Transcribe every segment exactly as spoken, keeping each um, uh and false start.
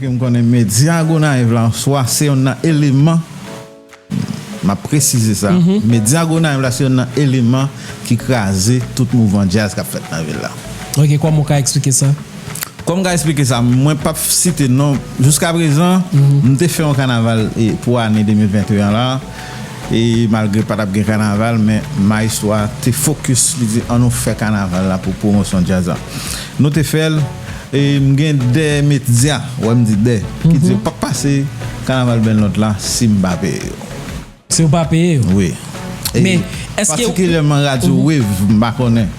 M konnen medya Gonayiv la, oswa se yonn nan eleman, m ap presize sa, medya Gonayiv la se yonn nan eleman ki kraze tout mouvman djaz k ap fèt nan vil la. Ok, kòman w ka eksplike sa? Kòm m ka eksplike sa, mwen p ap site non. Jiska prezan, m te fè yon kanaval e, pou ane de mil venteyen la. E malgre pa t ap gen kanaval, men Maestro a te fokis, li di, "An nou fè kanaval la pou pwomosyon djaz la." Nou te fè l, e m gen de medya, wè m di de, ki di yo p ap pase kanaval Bèl Nòt la si m pa peye yo. Si w pa peye yo. Wi. E Men, èske patikilyèman radyo Wave, m pa konnen.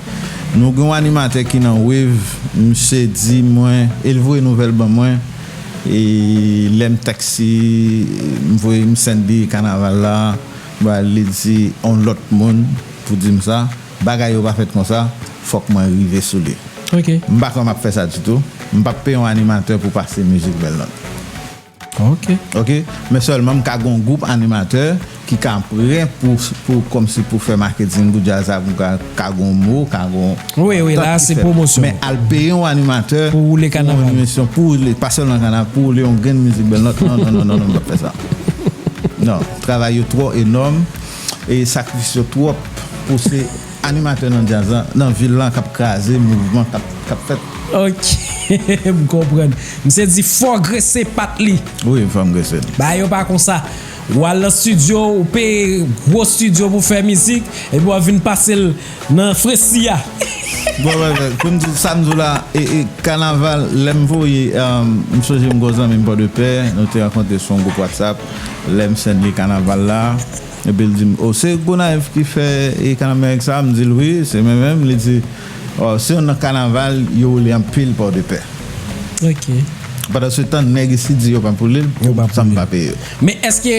Nou gen yon animatè ki nan Wave, misye di mwen, e l voye nouvèl ban mwen, e lè m tèks li, m voye m send li kanaval la, ba, li di yon lòt moun pou di m sa, bagay yo pa fèt konsa, fòk mwen rive sou li. Ok. M pa kwè m ap fè sa ditou. M p ap peye yon animatè pou pase mizik Bèl Nòt. Ok. Ok, men sèlman m ka gen yon gwoup animatè ki ka prè pou, pou, kòmsi pou fè maketing pou djaz la, pou ka, ka gen yon mo, ka gen yon Wi, wi, la se pwomosyon. Men al peye yon animatè pou woule kanaval. Pou woule, pa sèlman kanaval, pou woule yon grenn mizik Bèl Nòt. Non, non, non, non, non, m p ap fè sa. Non, travay yo twò enòm e sakrifis yo twòp pou se animatè nan djaz la, nan vil la k ap kraze mouvman k ap, k ap fèt. Ok, m konprann. Misye di fò grese pat li. Wi, fò m grese l. Bagay yo pa konsa. W al nan estidyo, ou peye gwo estidyo pou fè mizik, epi w ap vin pase l nan fresi a. Bon, bon, bon, pou m di sa m di w la, e, e, kanaval, lè m voye, um, m sonje m gen yon zanmi m Pòdepè, nou te rankontre sou yon gwoup WhatsApp, lè m send li kanaval la, epi l di m, "O, se Gonayiv ki fè e kanaval sa?" M di l, "Wi, se mwen menm." Li di, "O, se youn nan kanaval yo woule anpil Pòdepè." Ok. Pandansetan, nèg isit di yo p ap woule l, Yo p ap sa m woule. Pa peye yo. Men èske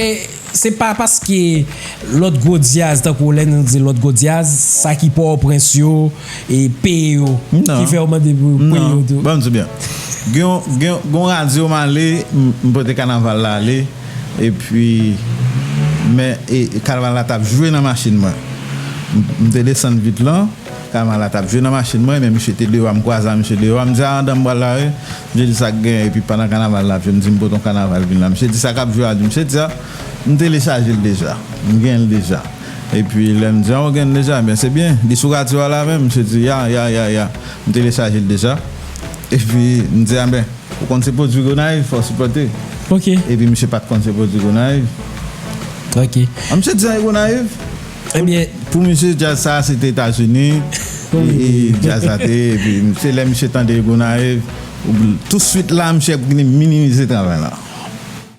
se pa paske lòt gwo djaz, tankou lè nou di lòt gwo djaz, sa ki Pòtoprens yo, e peye yo, ki fè yo mande pou peye yo Non, tou? Ban m di byen. Gen yon, gen yon, gen yon radyo m ale, m, m pote kanaval la ale, epi, men, e, e kanaval la t ap jwe nan machin mwen. M, m te desann vit lan, kanaval la t ap jwe nan machin mwen, men misye te deyò a, m kwaze a misye deyò a, m di, "A, andan m pral la, wi." Misye di, "Sa k gen?" Epi pandan kanaval la ap jwe, m di, "M pote yon kanaval vin la." Misye di, "Sa k ap jwe a?" Di, misye di, "A, m telechaje l deja. M gen l deja." Epi lè m di, "A, w gen l deja? Ebyen, se byen." Li sou radyo a la menm, misye di, "Ya, ya, ya, ya. M telechaje l deja." Epi m di, "A, ben, ou konn se pwodui Gonayiv, fò w sipòte." Ok. Epi misye pa t konn se pwodui Gonayiv. Ok. An misye di, "An e Gonayiv?" Ebyen, Pou misye, djaz sa a se te Etazini, e, e, djaz la te, epi se lè misye tande Gonayiv, touswit la, misye ap vin minimize travay la.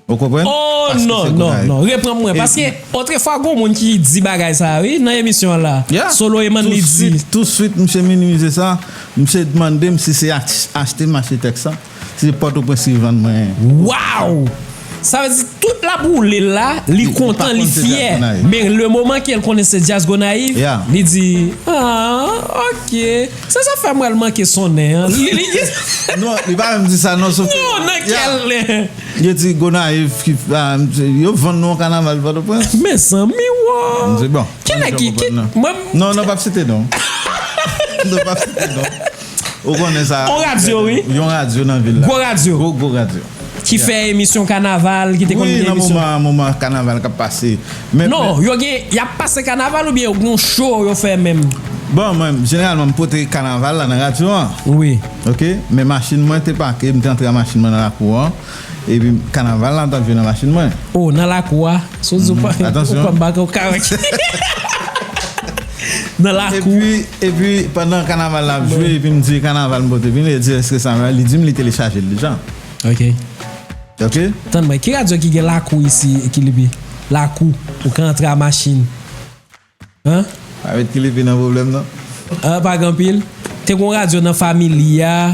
Ou konprann? Oh, non, non, non. Reprann mwen. Paske otrefwa, gon moun ki di bagay sa a, wi, nan emisyon an la. Solo Eman li di. Touswit, touswit, misye minimize sa. Misye mande m si se ach-, achte m achte tèks la. Se Pòtoprens li vann mwen. Waw! Sa vle di tout l ap woule la, li kontan, li fyè. Men le moman ke l konnen se djaz Gonayiv, li di, "Ah, ok. Se sa fè m wè l manke sonnen an." Li, li gen Non, li pa menm di sa, non, sòf ke Non, nan kè l. Yo di Gonayiv ki, ah, yo vann nou yon kanaval Pòtoprens. Mezanmi, wo. M di, bon. Kilè ki, ki, mwen. Non, non, p ap site non. Non, p ap site non. Ou konnen sa. On radyo, wi. Yon radyo nan vil la. Gwo radyo. Gwo, gwo radyo. Ki fè emisyon kanaval, ki te konn gen emisyon. Wi, nan moman, moman kanaval k ap pase. Men, non, men, yo gen, y ap pase kanaval oubyen yo gen yon show yo fè menm? Bon, mwen, jeneralman, m pote kanaval la nan radyo an. Wi. Ok? Men machin mwen te pake, m te antre ak machin mwen nan lakou an. Epi kanaval la t ap jwe nan machin mwen. Oh, nan lakou a? So di w pa, ou pa m bake yon karaoke. Nan lakou. Epi, epi pandan kanaval la ap jwe, epi m di kanaval m pote vini, li di èske sa, li di m li telechaje l deja. Ok. Ok? Tann mwen, ki radyo ki gen lakou isi, Kilipi? Lakou, ou ka antre a machin. Hein? Pa met Kilipi nan pwoblèm non. Ah, pa gen anpil. Te gen yon radyo nan Family a.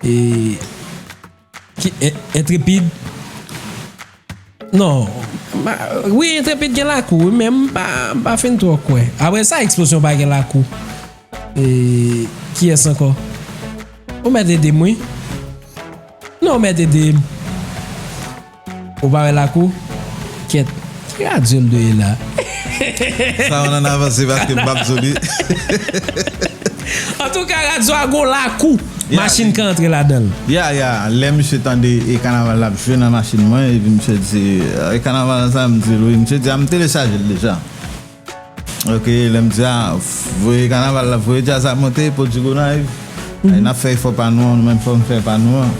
E Ki, Intrépide? Non. Wi, Intrépide gen lakou, wi, men m pa, m pa fin twò kwè. Apre sa, Eksplozyon pa gen lakou. E kiyès ankò? Ou mèt ede m, wi. Non, ou mèt ede m. Ou pa wè lakou? Kèt. Ki radyo l dwe ye la? Sa w nan avanse paske m p ap sou li. Antou Ka radyo a gon lakou, Ya, machin ka antre ladan l. Ya, ya, lè misye tande e kanaval la ap jwe nan machin mwen, epi misye di, e kanaval sa, m di l wi, misye di, a m telechaje l deja. Ok, lè m di, a, voye kanaval la, voye djaz la monte, pwodui Gonayiv. N ap fè efò pa nou an, nou menm fò n fè pa nou an.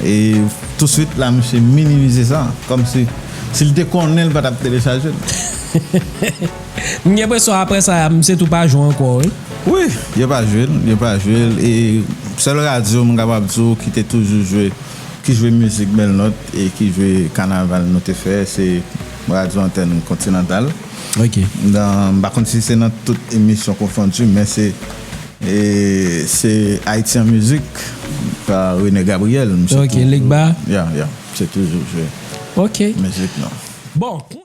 E touswit la, misye minimize sa, kòmsi si l te konnen, l pa t ap telechaje l. M gen enpresyon apre sa, misye tou pa jwe ankò, wi. Wi, yo pa jwe l, yo pa jwe l. E sèl radyo m kapab di w ki te toujou jwe, ki jwe mizik bèl nòt e ki jwe kanaval nou te fè, se radyo antèn kontinantal. Ok. Nan, m pa konn si se nan tout emisyon konfondi, men se e, se Haitian Music pa René Gabriel. Misye Ok, toujou- Legba. Ya, ya, se toujou jwe Ok. mizik nou. Bon,